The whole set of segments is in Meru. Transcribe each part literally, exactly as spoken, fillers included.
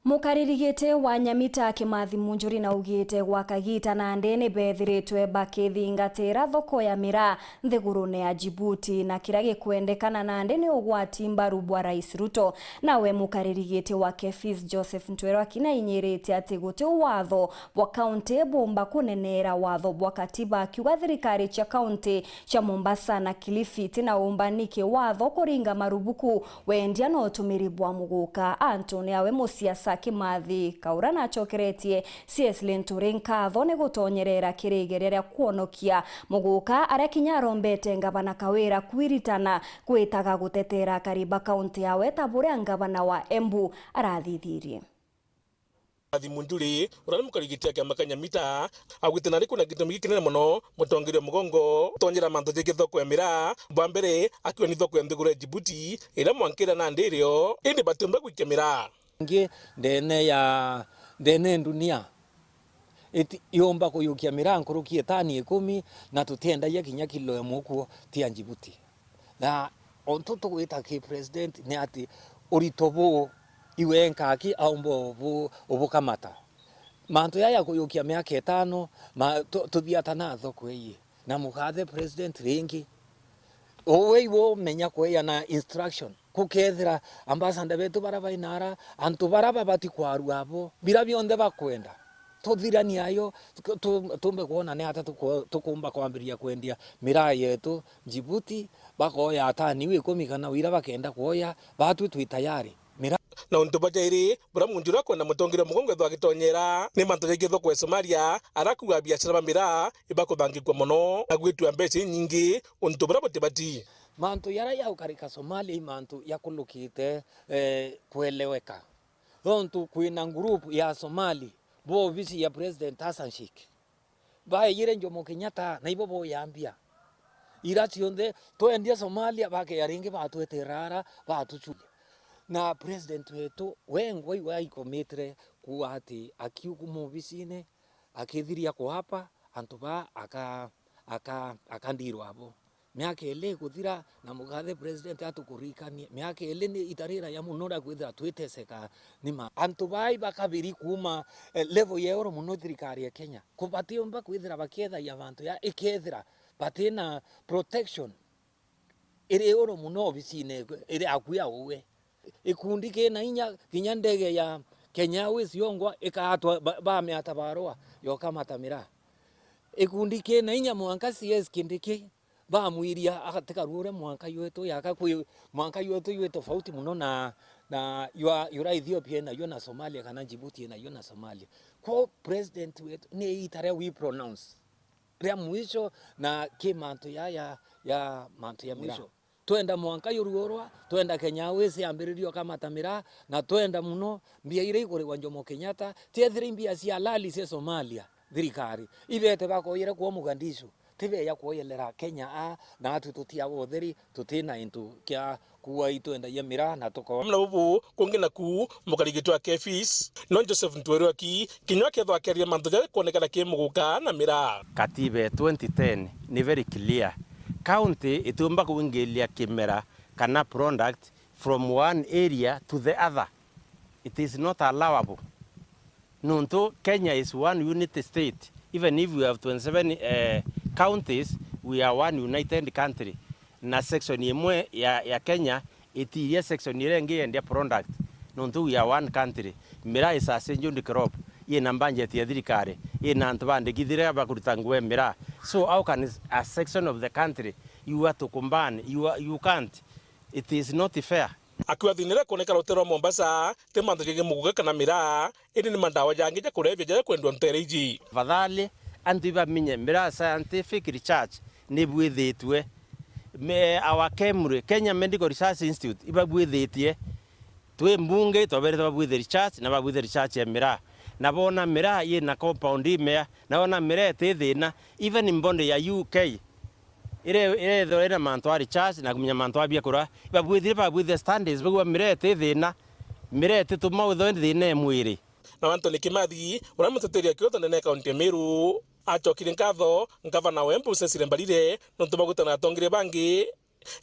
Mukariri giti wa Nyamita Kimathi Munjuri naugite gwa kagita nandi ni bethiritwe bakithingatira thoko ya miraa nthigurune ya Djibouti, na kiria gikwendekana nandi ni ugwati mbaru bwa Rais Ruto. Nawe mukariri giti wa KEPHIS Joseph Ntwerwa Kina ainyiritie ati guti watho bwa kaunti buumba kuneneera watho bwa katiba, akiuga thirikari cia kaunti cia Mombasa na Kilifi itina umbani kiwatho kuringa marubuku wendia na utumiri bwa muguka. Antune awe musiasa Kimathi Kaura nacokeretie C S Linturi nkatho ni gutonyerera kiri igeria ria kwonokia muguka, aria kinya arombete ngavana Kawira kwiritana gwitaga gutetera akari ba kaunti yawe ta buria ngavana wa Embu arathithirie. Kimathi Munjuri, uria ni mukarigiti a kiama kia Nyamita, augite nari kwina gitumi gikinene mono mutongeria mugongo gutonyera mantu jegie thoko ya miraa. Bwa mbere, akiuga ni thoko ya nthiguru ya Djibouti iria mwankira nandi irio, indi batiumba gwikia miraa. Ingi ndene ya, ndene ndunia, iti-, yumba kuyukia miraa nkuruki ya tani ikumi, na tutiendagia kinya kilo imwe kuo ti ya Djibouti. Na untu tugwita ki president ni ati urito buu iwe nkaki aumba ubu-, ubukamata. Mantu yaya kuyukia miaka itano, ma-, tu-, tuthiata na thoko ii. Na mugathe president ringi. Uwe iwe umenya kueana instruction. Kukethira ambassador betu bara bainara, antu bara babati kwarua abo, bira bionthe bakwenda. Tuthiranie ayo, tu-, tu-, tumbe kwona ni ata tuku-, tukumba kwambiriria kwendia miraa yetu Djibouti, bakoya tani iu ikumi kana wira bakenda kwoya, batwi twi tayari. Miraa. Na untu bwa jairi, buria Munjuri akwenda mutongeria mugongo ethwa agitonyera, ni mantu jegie thoko ya Somalia, aria akuuga biashara ba miraa ibakuthangikua mono, na gwitua mbeca inyingi, untu buria butibati. Mantu jaria jaukarika Somalia i mantu jakulukite, eh, kueleweka. Nontu kwina ngurupu ya Somali bo obisi ya President Hassan Sheikh. Baeyire Jomo Kenyatta, na ibo boya mbia. Ira cionthe, twendia Somalia, bakeya ringi batweterera ara, batuchuria. Na president wetu, we ngwa iwe aikomitire kuuga ati akiuma obisine, akithiria kuapa, antu baa aka-, aka-, akandirwa abo. Miaka ili ikuthira na mugathe president atukuririkanie. Miaka ili ni itarira ya muno ria kwithira twiteseka ni ma. Antu bai bakabiri kuuma, eh, level ya iguru muno thirikari ya Kenya. Ku-, batiumba kwithira bakiethagia bantu ya ikethira batina protection iri iguru muno obisine iri akui auwe. Ikundi kina inya, kinya ndege ya Kenya Airways yongwa ikatwa ba-, bamiata barua yokamata miraa. Ikundi kina inya mwanka C S Kindiki bamwiria agatikarua uria mwanka ywetu yaka kwi, mwanka ywetu ywi tofauti muno na, na ywa, yura Ethiopia inayo na Somalia kana Djibouti inayo na Somalia. Kwo president wetu ni iita ria we pronounce ria mwisho na ki mantu ya, ya, ya mantu ya miraa. Mwisho. Twenda mwanka yurugurwa, twenda Kenya Airways yambiririe ukamata miraa, na twenda muno mbia iria ikurigwa Jomo Kenyatta, ciethire i mbia cia halali cia Somalia, thirikari. Ibete bakoyere kuo Mogadishu, tibeya kuoyelera Kenya a, na atu tutia utheri, tutina into kia kuwa itwendagia miraa na tuko. Amwe na bubu, kungi naku, mukarigiti wa KEPHIS, no Joseph Ntwerwaki, kinya akethwa akiaria mantu jaria kwonekana ki muguka na miraa. Katiba ya twenty ten ni very clear. County itiumba kuingiria kimera kana product from one area to the other. It is not allowable. Nontu Kenya is one unity state. Even if we have twenty-seven, eh, counties, we are one united country. Na section imwe ya, ya Kenya itiria section iria ingi yendia product. Nontu we are one country. Miraa is a scheduled crop. Ina budget ya thirikari. Ina antu bandikithire bakuruta nguo ya miraa. So how can a section of the country you are to combine? You are, you can't. It is not fair. Akiuga thina iria ikwoneka rutere rwa Mombasa ti mantu jegie muguka kana miraa, indi ni mandawa jangi ja kulevya jaria kwendwa ntere iji. Tafadhali, antu ibamenye miraa scientific research ni ibwithitue. Me-, our KEMRI, Kenya Medical Research Institute, ibabwithitie. Twi mbunge, twaberete babwithe research, na babwithe research ya miraa. Na boona miraa yina compound imea, na boona miraa iti thina. Even body ya U K, ire-, irethirwa ina mantu a research na kumenya mantu a biakura, ibabwithire, babwithire studies, bauga miraa iti thina, miraa itituma withirwa ina thina ya mwiri. Na Anthony Kimathi, uria muteteri akiota ndene ya kaunti ya Meru, acokire nkatho ngavana wa Embu Cecily Mbarire nontu bwa gwitana na atongeria bangi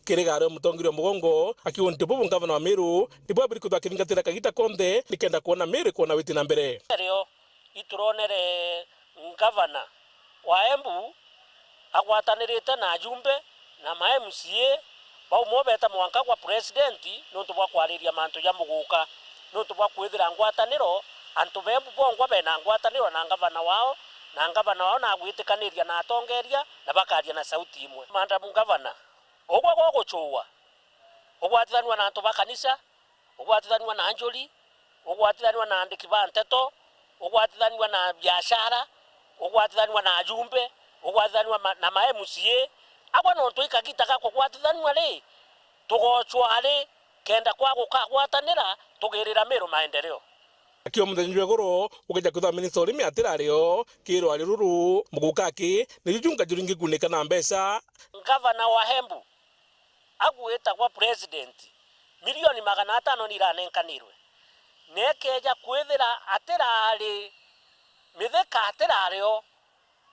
Kiriga ario mutongeria wa mugongo, akiuga untu bubu ngavana wa Meru nibwabiri kwithirwa akithingatira kagita konthe nikenda kwona Meru ikwona witi na mbere. Rio ituronere ngavana wa Embu agwatanirite na ajumbe na ma M C A, bauma beta mwanka kwa president niuntu bwa kwariria mantu ja muguka, niuntu bwa kwithira ngwataniro, antu ba Embu bongwa bena ngwataniro na ngavana wao, na ngavana wao nagwitikaniria na atongeria na bakaria na sauti imwe. Madam Governor, ugwe gwa gucua, ugwatithanua na antu ba kanisa, ugwatithanua na anjuri, ugwatithanua na andiki ba nteto, ugwatithanua na biashara, ugwatithanua na ajumbe, ugwatithanua ma-, na ma M C A. Agwe nontu i kagita ga kugwatithanua ri, tugocwa ri, kenda kwa gukagwatanira tugirira Meru maendeleo. Akio muthenya jwa iguru, ugeja kwithirwa minista urimi atirario, kiri rwari ruru, muguka aki, ni juju ngaju ringi kunika na mbeca. Ngavana wa Embu, agwitagwa president, milioni magana atano ni iranenkanirwe. Nekeja kwithira atiraari, mithika atirario,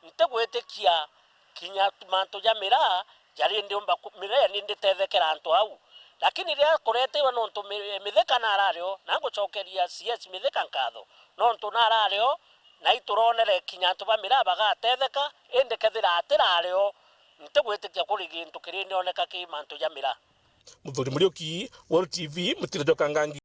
ntigwitikia kinya mantu ja miraa jari ndiumba ku-, miraa ni nditethekera antu au. Lakini riria kureteirwe nontu mi-, mithika narario, na ngucokeria C S mithika nkatho, nontu narario, na ituronere kinya antu ba miraa bagatetheka, indi kethira atirario, ntigwitikia kuri gintu kiri nioneka ki mantu ja miraa. Muthuri Muriuki, World T V, Mutiro jwa Kangangi.